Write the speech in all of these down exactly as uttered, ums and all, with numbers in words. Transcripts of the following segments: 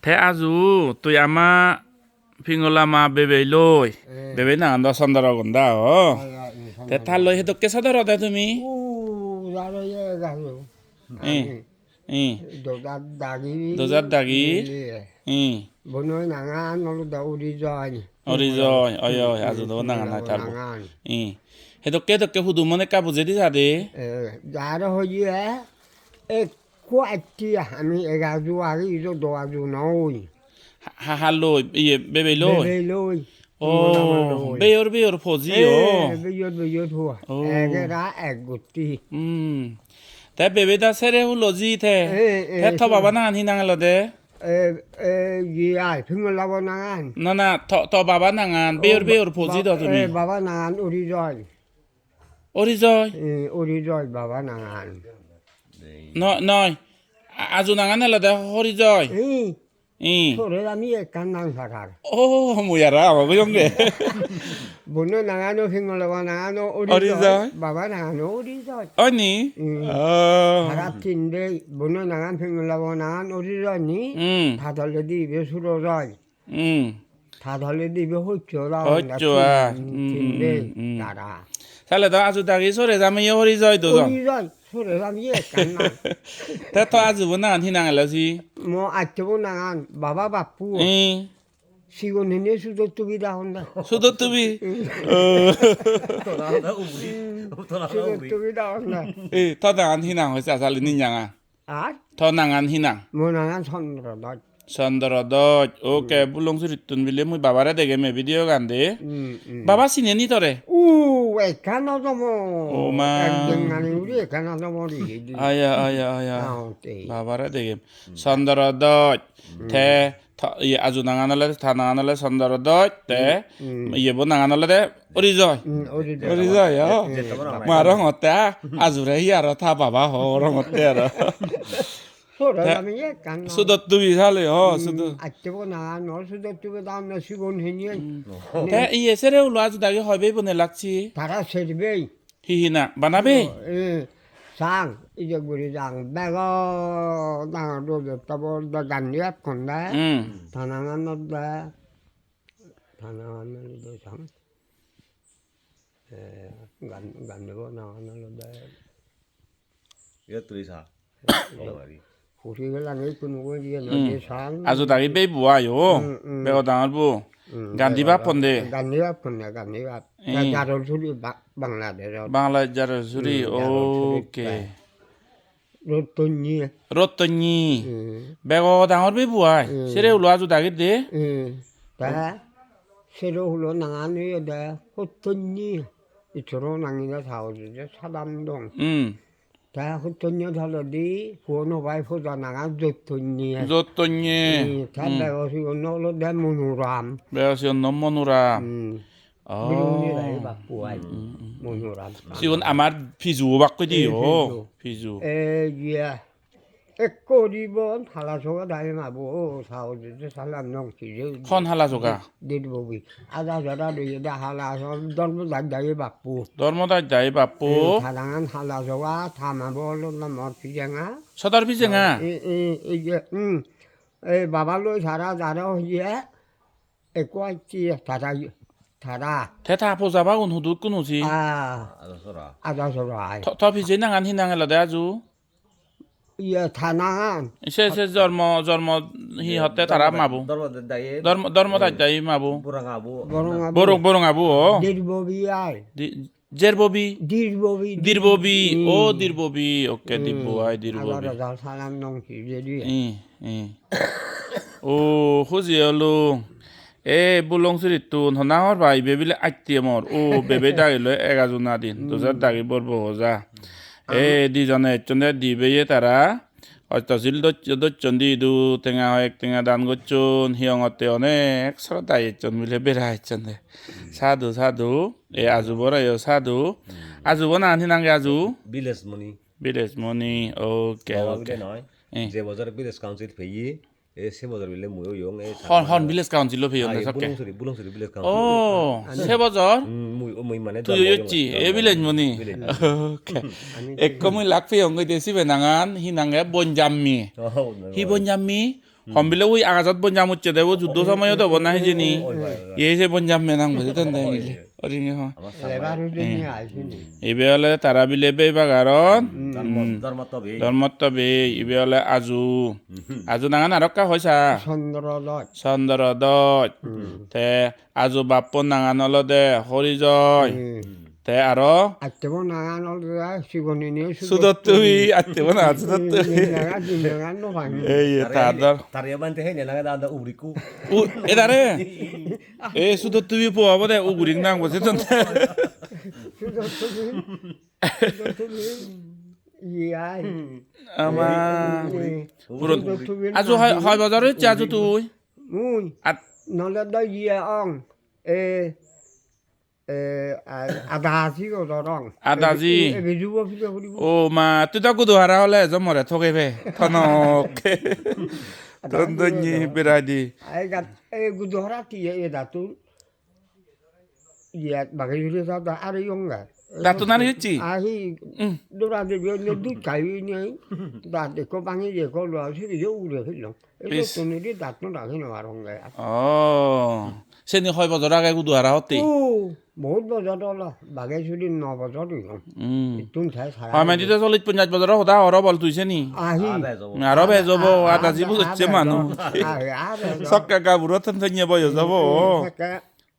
Te aju tui ama pingol ama bebei loi. Eh. Bebei nangan do Sondro Gonda o. Ai, ai, ai, te Sondro ta loi Gonda. Hedokke sodor ode tumi? U, jaro ye gajo. Eh. Ani. Eh. Dojat dagi. Dojat dagi. Ye. Eh. Bono nangan olode Urijoy. Urijoy, oi, oi, aju do nangan ai tar. Nangan. Eh. Hedokke hedokke hudu mone ekka bujei di jade. Eh, jaro hoye, eh, Ekko atti ami egaju agi, ijo do aju noi. Ha, ha, ha loi, iye, bebei loi? Bebei loi. Oh, Mona loi. Beyor, beyor poji, eh, oh. Beyor, beyor po. Oh. Egera ek gutti. Hmm. Te bebei da sere hulo ji te. Eh, eh, te to sere. Baba nangan hi nang elode? Eh, eh, ye ai, Pingol baba nangan. Na, na, to, to baba nangan, beyor, oh, beyor poji do tumi. Eh, baba nangan Urijoy. Urijoy? Eh, Urijoy baba nangan. No, noi. A-, aju nangan olode Horijoy. Eh. Eh. Sore ami ekkan nang parar. Oh, mui aro amo buyonge. Bono nangano, Pingol baba nangano Urijoy. Urijoy. Baba nangano Urijoy. Oni? Hmm. Oh. Tara tinde, bono nangan, Pingol baba nangan Urijoy ni. Hmm. Ta toledi ibe Surojoy. Hmm. Ta toledi ibe Hojjo da honda. Hojjo, ah. Tin, hmm, tinde, hmm, hmm, tara. Sale do aju dagi sore jamiye Horijoy do jon. Horijoy, sore jamiye ekkan na. Te to ajubo nangan hi nang elo si? Mo attobo nangan Baba Bappu. Eh. Sigon hine Sudottubi da honda. Sudottubi? Hmm. Oh. Tona da uguri. Hmm. Tona da uguri. Sudottubi da honda. Eh, to nangan hi nang hoise asali ninjanga? Ar? To nangan hi nang? Mo nangan Sondrodoj. Sondrodoj. Ok, hmm. Bulong surittun bile mui babare degem ei video gan de. Hmm, hmm. Baba sine ni tore? U, ekkan odomo. O ma. Ekdin mani uri ekkan odomo ri di. Aya, aya, aya. Aonte. Babare degem. Hmm. Sondrodoj. Hmm. Te, ta, iye, aju nangan olode, ta nangan olode Sondrodoj. Te, hmm, iye bo nangan olode Urijoy. Hmm, Urijoy. Urijoy, oh. Hmm. Mui aro hongotte, ah, ajure hi aro ta baba ho, aro hongotte aro. Sora te, ami ekkan na. Sudottubi sale, oh, hmm, sudo. Attobo na, no Sudottubi da, no sigon hini. Hmm. Te iye sere ulo aju dagi hoi bei bone lagchi? Tara serbei. Hi hi na, bana bei? Oh, eh, sang, ije guri jang. Bego dangor do, do, tabo do gandi ekkon de. Hmm. Tana ngan de. Tana ngan de sang. Eh, gan, gan debo na, na, na, na. Iyot tuli sa. Oh, mari. Puri gela nei kuno goi diye na, hmm, de sang. Aju dagi bei bu ayo. Hmm, hmm. Bego dangor bu. Hmm, gandi bego bap honde. Gandi bap honde, gandi bap. Hmm. Jaror suri ba-, Bangladesh. Bangladesh jaror suri. Hmm, jaror suri. Ok. Bai. Rottonyi. Rottonyi. Hmm. Bego dangor bei bu ai. Hmm. Sere ulo aju dagi de. Hmm. Ta sere ulo nangan oyede Hottonyi. Issoro nangi de saoje de sadam dong. Hmm. Ta Hottonyi toledi puo no pai, poja nangan Jottonyi. Jottonyi. Hmm. Ta, hmm, bego sigon olode Monuram. Bego sigon no Monuram. Hmm. Oh. Bilungni dagi bappu ai. Hmm, hmm, hmm. Monuram. Sigun amar piju obak hoide. Eh, o, piju. Piju. Eh, iya. Ekko ribon hala soga dagi mabo, o, sao de, de, sala nong sije. Hon hala soga? Dir bobi. Ada jara de, de, hala soga, Dhormo dagi dagi bappu. Dhormo dagi dagi bappu. Eh, tadangan hala soga, ta mabo olode mor pijenga. Sodor pijenga? Eh, eh, eh, iya, hmm. Eh, baba loi tara, tara hoye. Ekko acche tara, tara. Te ta pojabagun hudu ikkun huji? Ah. Adasora. Adasora ai. To, to pije nangan hi nang elode aju? Iye, ta nangan. Se, se jormo, jormo hi hotte tara mabu? Dhormo dagi. Dhormo, Dhormo dagi dagi mabu. Borong abu. Borong abu. Borong, Borong abu, o. Dirbobi ai. Di-, Jerbobi? Dirbobi. Dirbobi. Hmm. O, Dirbobi. Okke, hmm. Dirbo ai, Dirbobi. Agar agar salam nong sije di. Hmm, hmm. O, huji olung. E, Bulong surittun, honna hor pai, ibe bile atte mor. O, bebe dagi loi ega juna din. Hmm. Dujar dagi bor bo hoja. E, am- dijone ecchonde, di beye tara. Osto sil doch-, dochchon di idu, tenga hoyek tenga dan gochchon, hiyongotte onek sroddha ecchon bile bera ecchonde. Sadhu, sadhu. E aju bor ayo sadhu. Hmm. Aju bo nangan hi nang ge aju? Biles Moni. Biles Moni, okke, okke. Baba bile noi. Eh. Je bojor Village Council peye, e se bojor bile mui oyong, e hon, hon Village Council-o peyon de sokke? Bulong Suri, Bulong Suri Village Council. Oh, se bojor? Hmm, mui, mui mane tui oyocchi, e Village Moni. Village Moni. Okke. Ekko mui lak peyong goi de sibe nangan, hi nang ge Bonjammi. Oh, no. Hi Bonjammi? Hom bile ui agajot bonjam ucche de, o juddo somoyot obo na hijeni. Oi, oi, oi. Ye se bonjam menang buji ton de mile. Oringe ho. Lebar ujeni ai sini. Ibe ole tara bile bebak aron. Hmm. Dharma, dharma tobe. Dharma tobe. Ibe ole aju. Hmm. Aju nangan aro ekka hoisa. Chandra Doj. Chandra Doj. Hmm. Te aju bappo nangan olode Horijoy. Hmm. Te aro? Attebo nangan olode Sigonini Sudottubi. Sudottubi, attebo nangan Sudottubi. Nangan, nangan no pang. Ei, ye, tare ta hene, dor. Tare bante hene nangan da, da ugurikku. U, e dare? E, Sudottubi po obode, ugurik nang bose ton. Sudottubi. Sudottubi. Iya. Ama. Ei, ei, ei. Purot. Sudottubi aju nang hoi, di. Hoi bojor oiche aju tui? Mui. At- Nole do iya ong. E, Eh, a-, adaji odorong. Adaji? Ebe-, ebe jubo pide puribo. O ma, tui do gudu hara hole ejo more thogebe. Tonok. Ton donni berai di. Ai gat, e gudu hara ti e datu. Iya, bagai juri sa da are yonga. Datu nari hicchi? Ahi, hmm. Dora de bi ne du kai ni. Da de ko bangi de ko lo, si de ure hilo. Ebe tuni di datu na hino arong ga. Oh. Seni hoi bojor age gudu hara hotte? Oh, bohut bojor olo. Bage suri no bojor oyon. Hmm. Ittun thai sara. Hamedi to chollish ponjash bojor hoda horo bol tui seni. Ahi. Aro bej obo, aro, adaji aro, bujocche aro, manu. Aro, aro, aro. Sokke gaburo ton tonye boyos obo. Hmm, sokke,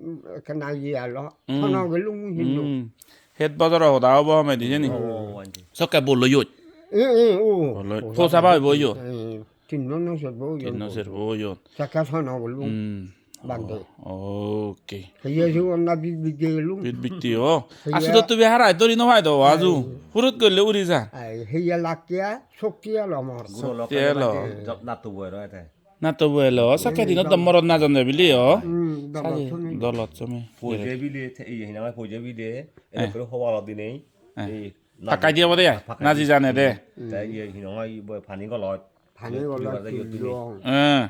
mm, kena iye alo. Hmm. Sono gelung hindu. Hmm. Het bojor hoda obo hamedi seni. Oh, anji. Sokke bol oyot. Eh, eh, oh. Bol oyot. Oh, to saba obo oyot. Eh. Tinno no serbo oyon. Tinno serbo oyon. Saka sono gulung. Hmm. Bande. O-, okay. Hiye su onna bit bit gelung. Bit bit ti o. Hiye. Asu to tumi harai dori no pai do aju. Ai. Hurut golle uri ja. Ai, hiye lakya, sokti elo mor. Sokti elo. Natto boero ete. Natto boero. Sakka dino do morot najon de bili o. Hmm, dolot sumi. Dolot sumi. Poje bile, te, iye, hinamai poje bile. Eh. Ele kore hobalo dinei. Eh. Ei, pakkai diye obode ai? Pakkai naji diye. Jane de. Te iye, hinamai bo pani golot. Pani golot tuli bar de, iyot tuli. Eh.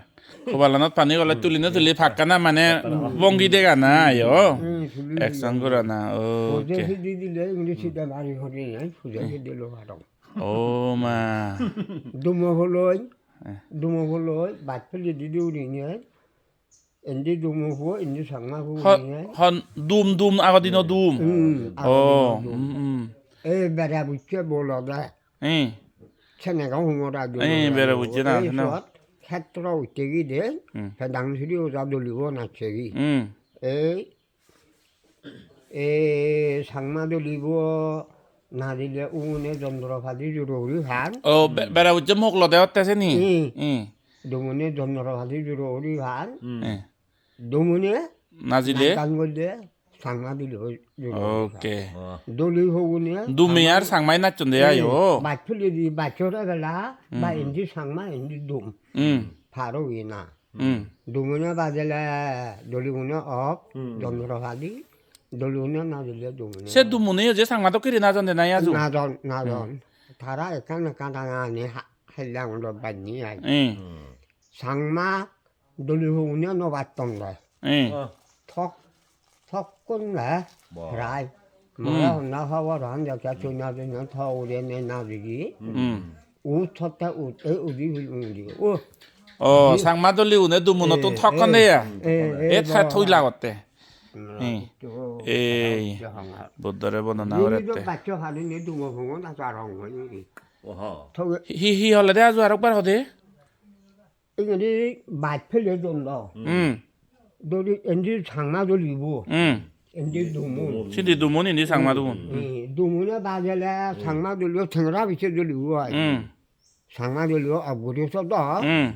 Kobalanot pani golot tuli no tuli pakkana mane bongi dega na ayo. Hmm, tuli. Action gorana. Poje okay. Sidi dile, indi sida bari hori nai, poje sidi lo harong. O ma. Dumo holoi. Eh. Dumo holoi, bat peli di di uri nai. Indi dumo huo, indi sangma huo. Hon, uri nai. Hon dum dum agodino dum. Hmm, oh, agodino dum. Hmm, hmm. Eh, bera bucche bolo da. Eh. Senegal humor adu. Eh, bera bucche na, ei na. Sot, hetro utte gi de, hmm. Pedang suri oja dolibo nache gi. Hmm. Ei, E, Changma dolibo nadile ugune jontropati juro guri pan. O, be-, bera bucche mok lode otte seni? Hmm. Hmm. Dumune jontropati juro guri pan. Hmm. Eh. Dumune najile? Nagan golle Changma dolibo juro guri pan. Okay. Oh. Doli hogune Dume ar Changmai nachchon de ayo. Hmm. Baj puli di, baj chore bela, ba hmm. Indi Changma, indi Dum. Hmm. Paro gina. Hmm. Dumune bajele doligune ok, hmm. Jontropati, doligune najile dumune. Se ok. Dumune yo je Changma dokke guri najon de nai aju? Najon, najon. Hmm. Tara ekkan ekkan ranga ani ha-, hellang ulo banni ai. Hmm. Changma doligune no batton de. Hmm. Oh. Thok Sokkun le, bah. Rai. Hmm. Mara honna hobor han jake tuna tuna tho ure ne na digi. Hmm. U thotta u, e udi hil undi. U. O, Changma doli une dumunottun eh, thokkon eh, de ya? Eh, eh, e tha bah. Thui lagotte. Hmm. Hmm. To, eh, to hanga. Buddhore bondona gorette. Baccho hani ne dumo phongo na tarong hoi uri. Oho. Hi, hi hole de aju arokbar hode? Indi baj pele don do. Hmm. Dori indi Changma dolibo. Hmm. Indi dumun. Sindi dumun indi Changma dumun. Hmm. Dumune bajele Changma dolibo thengra biche dolibo ai. Hmm. Changma dolibo abguri so do. Hmm.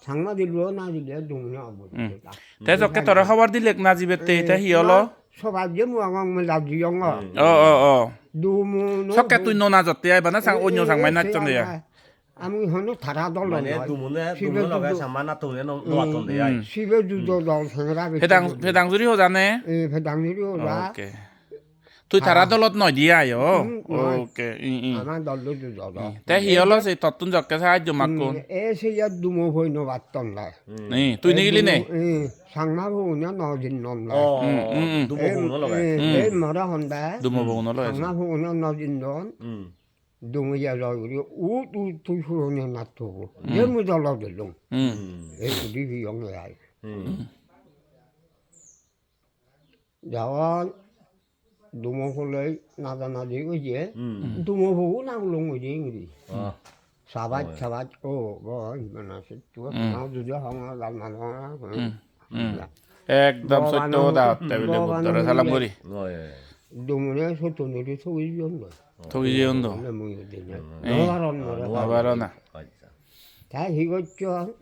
Changma dolibo na dile dumune abguri. Hmm. So do. Te jokke tore hobor dilek najibette, te hi olo? Sobat je muagong mela jiyong. Hmm. O, o, o. Dumun. Sokke tui no najotte ai bana sang onyo Changmai nachchon de ya. Ami hono tara dol mane noi. Dumune, sibe dumune loge dudo. Samana tune no, no aton de ai. Hmm. Sibe dudo dol sengra be. Pedang, pedang juri hojane? Eh, pedang juri hoja. Okay. Tui tara dolot noi di ayo. Hmm, noi. Okay. Hmm, hmm. Ama dol dudo dol. Hmm. Te hi holo se tottun jokke sahajjo makkon? Hmm, e se ya dumo hoi no batton lai. Hmm. Ni, tui nigili ne? Eh, Changma hoi no no din non lai. Oh, hmm, hmm, hmm. Dumo hoi no loge. Eh, hmm. Eh, mara honda. Dumo hoi no loge. Changma hoi no no din non. Hmm. Dumo ya loi guri, ut, ut, tui puroni natto bo. Hmm. Je mui dolo delung. Hmm. Ei udi piyong ai. Hmm. Jawon dumo puloi nada nadi oye. Hmm. Dumo pugun aglung oye ingiri. Ah. Sabat, oh, sabat, oh, bo, mana se tu, hmm, na duja hong, gal mana, hmm. Hmm. Hmm. Ya. Ekdom sotto hoda hotte bile Bhogoban Buddhore salam guri. Oh, iya, iya. Dumune sotto nuri thogi jiyon do. Thogi jiyon do. Mui dine. Eh. No paron, no paron. No paron na. Accha. Ta hi goccho?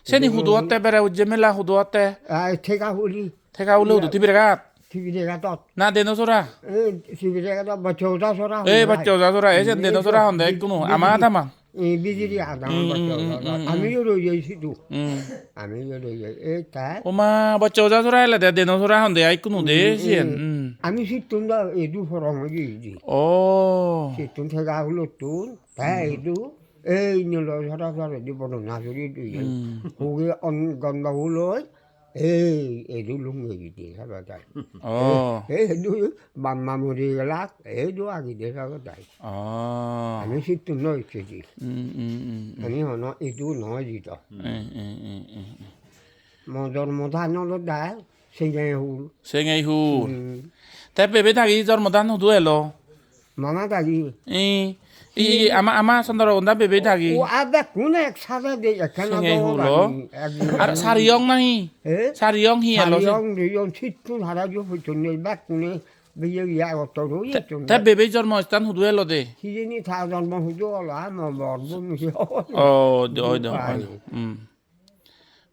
Seni hudu otte bere ujje mela hudu otte? Ai, thega huli. Thega huli hudu Tibiregat? Tibiregatot. Na Denosora? Eh, Tibiregatot baccha oja sora. Eh, baccha oja sora. Eh, sen Denosora honde ekkunu. Ama adama. Eh, bijiri adama baccha oja sora. Hmm, hmm, hmm, hmm. Amiyo roi jai sidu. Hmm. Amiyo roi jai. Eh, ta. Oma baccha oja sora ele de Denosora honde ai ekkunu de siyen. Hmm. Ami sittun do edu porong oye di. Oh. Sittun thega hulottun. Ta edu. Ei nilo sora sora di bodo na suri di. Hmm. Kuge on gondogul oi. Ei, edu lunge gide saba tai. Oh. Ei, edu bamma muri gelak, edu agide saba tai. Oh. Ami sittun noi sidi. Hmm, hmm, hmm, hmm. Ami hono edu noi jito. Hmm, hmm, hmm, hmm, hmm. Mo jormo than olode Sengehul. Sengehul. Hmm. Te bebe dagi jormo than hudu elo? Mama dagi. Ei, ei, ei, ama, ama Chandra Gonda bebe dagi. O, a bekkun ek sade de, ekkana Sengehul do o. Dagi, ek. Ar Sariyong nahi? Eh? Sariyong hi elo se? Sariyong, Riyong, sittun hara jo pujjon nei, bekkune beye ya gotto ro. Te, yetton te bebe jormo sthan hudu elo de? Hijeni ta jormo hudu olo, a mo bor bun hi olo. Oh, de, oi de, oi de. Pai. Hmm.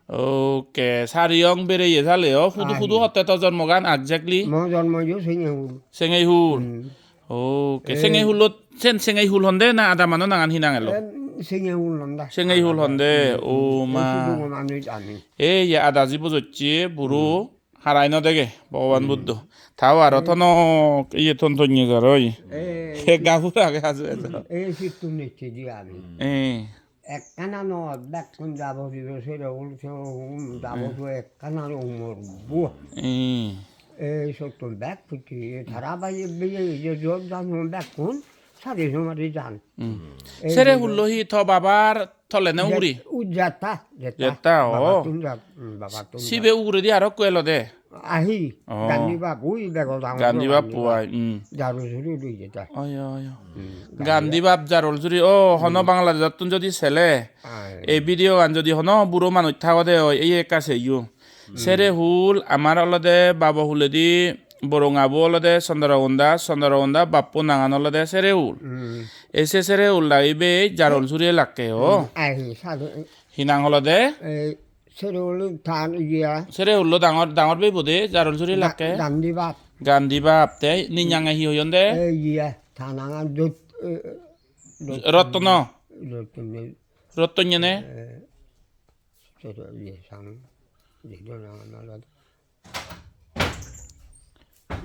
Okay, Sariyong bereye sale o. Hudu, ai, hudu hotte to jormogan exactly? Mo jormo yo Sengehul. Sengehul. Hmm. Okay, eh, Sengehulot, sen Sengehul honde na adamano nangan hi nang elo? Em, Sengehul honda. Sengehul honde, hmm, o ma. Ei sidu manuj ami. Ei ye ada jibo jocche, buro, hmm, harai no dege, Bhogoban, hmm, Buddho. Tao aro, eh, tono, iye ton tonye jaro, iye. Eh, he gabur age ajo ejo. Eh, sittun necche di ami. Eh. Ekkana noi, bekkun jabodiyo sero ul, sero ul, jabodiyo ekkana umor bo. Hmm. Ei sottun bek putti, tara baiye beye je jot jan bekkun sari somari jan. Hmm. Ei Sere je hullo hi to babar tole ne uguri? Jet-, u jetta, jetta. Jetta, oh. Babattun jat-, hmm, babattun jat. Sibe uguredi aro ekko elode? Ahi, oh. Gandhi Bab, ui bego dangor Gandhi Bab Gandhi Bab. Puai, hmm. Jarul suri dui jeta. Oyo, oyo. Hmm, Gandhi Bab. Gandhi Bab Jarul suri, oh, hono, hmm, Bangladesh-ottun jodi sele, ai, ei video gan jodi hono buro manuj thagode oi, ei ekka seyo. Hmm. Sere hul, amar olode babo huledi, borong abo olode Chandra Gonda, Chandra Gonda bappo nangan olode Sere hul. Hmm. Ei se Sere hul dagi be Jarul suri elakke, oh. Hmm, ahi, sadu. Hi nang olode? Ei, Sere hullo tan iya. Sere hullo dangor, dangor bebo de, Jarul suri elakke. Ga-, Gandhi Bab. Gandhi Bab, te ninyange hi hoyon de? Eh, iya, ta nangan Jot-, eh, Jot-, Rotno. Rotno. Rottonye ne? Eh, sere iye sang, iye do nangan olode.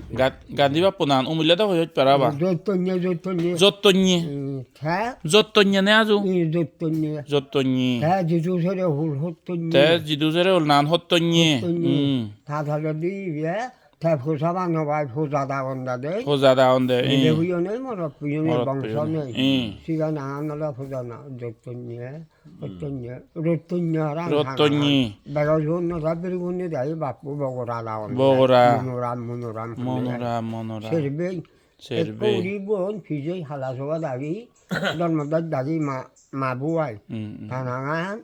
Gat-, Gandhi Bappo nan umille do hoi hoj para ba? Jottonye, Jottonye. Jottonye. Hmm, te? Jottonye ne aju? Hmm, Jottonye. Jottonye. Te jidu sere hul Hottonye. Te jidu sere hul nan Hottonye. Hottonye. Hmm. Ta toledi ibe, te posa bano bai, posa dagon dade. Posa dagon de, ibe eh. Huyo nei, morot huyo nei, morot bongso huyo nei. Eh. Sibe nangan ole posa na, Jottonye. Rottonye, Rottonye aran Rottonye. Bego jonno ta birigunni dai bappu Bogora lagon. Bogora. Monoram, Monoram. Monoram, Monoram. Serbe. Serbe. Ekko guri bon pije hala soba dagi, Dharmadar dagi ma, ma buai. Hmm, hmm. Ta nangan,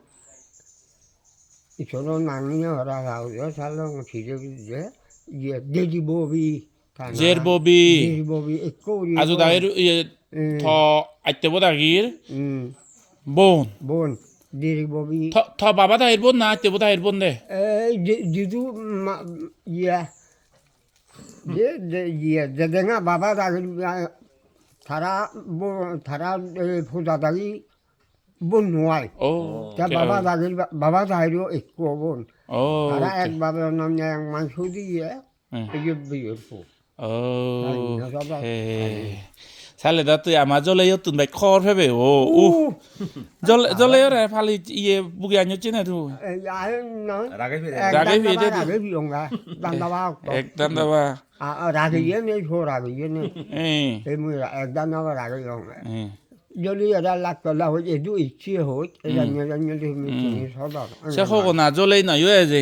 isono nangi ora gaujo salong pije pije, ye Dedi Bobi. Tana Jer Bobi. Jer Bobi ekko guri Aju bon. Dagir, iye, hmm, to atte bo dagir. Hmm. Bon. Bon. Jer Bobi. To, to baba dagir bon na atte bo dagir bon de? Eh, je-, jidu ma-, iya. Je, je, iya, jedenga baba dagir, ah, tara bo-, tara, eh, puja dagi bon nuai. Oh, te okay. Baba dagir, baba dagir ekko bon. Oh, tara okay. Ek baba nam ne ek man sudi ye. Hmm. Eyot beyot po. Oh, ai, na jaba. He. Ai. Sale da tui ama joleyottun bek khor pebe o. Uh. Uh. Jole, joleyore pali iye bugi anyochche ne tu? Eh, ya, no. Rage pire. Ek Rage dan pire daba tu. Rage piyonga. Dan daba okto. Ek dan daba. A, a, rage ye ne, so rage ye ne. Eh. E mui ra-, ek dan daba rage piyonga. Eh. Joli era lakto la hoj, edu icche hoj, e Hmm. janyo janyo de mi Hmm. tini sodor. Se hogona jolei noi oye je.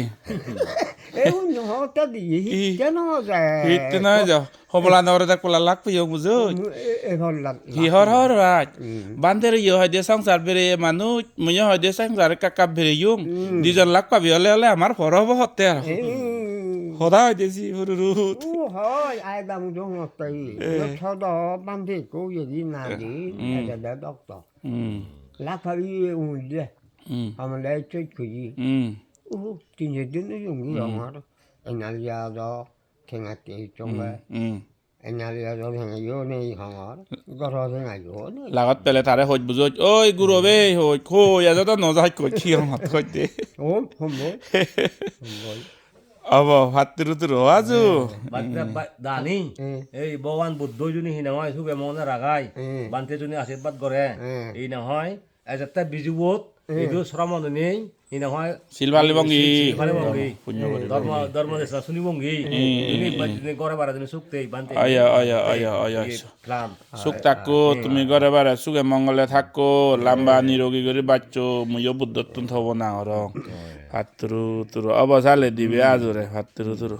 E un no hote di, Hi? Hitte no je. Hitte no je. Hobola nore dak pola lak piyo bujo. E, e hor lak. Hi hor hor raj. Hmm. Bhante ro yo hoide songsar bere manuj, muiyo hoide songsar ekka ekka bereyung. Hmm. Dijon lak pabi ole ole amar poro obo hotte aro. Hmm. Hoda hoide si hururut. U hoi, ai dam dong hotte. Eh. Yo thodo bhante ko ye di na di, Hmm. Ede de doktor. Hmm. Lak pabi ye un de. Hmm. Amale choi kuji. Hmm. Uhu, tin je din yung Hmm. yong ar. Enal ya do, tenga te chong Hmm. ba. Hmm. Enal ya do tenga yo nei hong ar. Goro tenga yo nei. Lagot pele tare hoj bujoj. Oi, guro be, hoj, hoj, ajo do no jai koj, hi hong hot koj de. Om, hom boi. Hom boi. Abo, patturu turu, aju. Bhante, ba-, dani. Hmm. Ei Bhogoban Buddho juni hinang hoi, suge mone ragai. Hmm. Bhante juni ashirbad gore. Hmm. Hinang hoi, Ejette bijubot, Hmm. idu sromon nei, ine hoi, Silbali bongi. Silbali bongi. Punyo guri Dharma, bongi. Dharma desna suni bongi. Hmm. Ini Hmm. bajine gore bare jene suk tei bhante. Aya, aya, aya, aya. Ye plan. Suk thakko, Hmm. tumi gore bare suge mongole thakko, lamba Hmm. nirogi guri baccho, muiyo Buddhottun thobo na orong. Hmm. Patturu turu, obo sale dibe Hmm. ajure, patturu turu.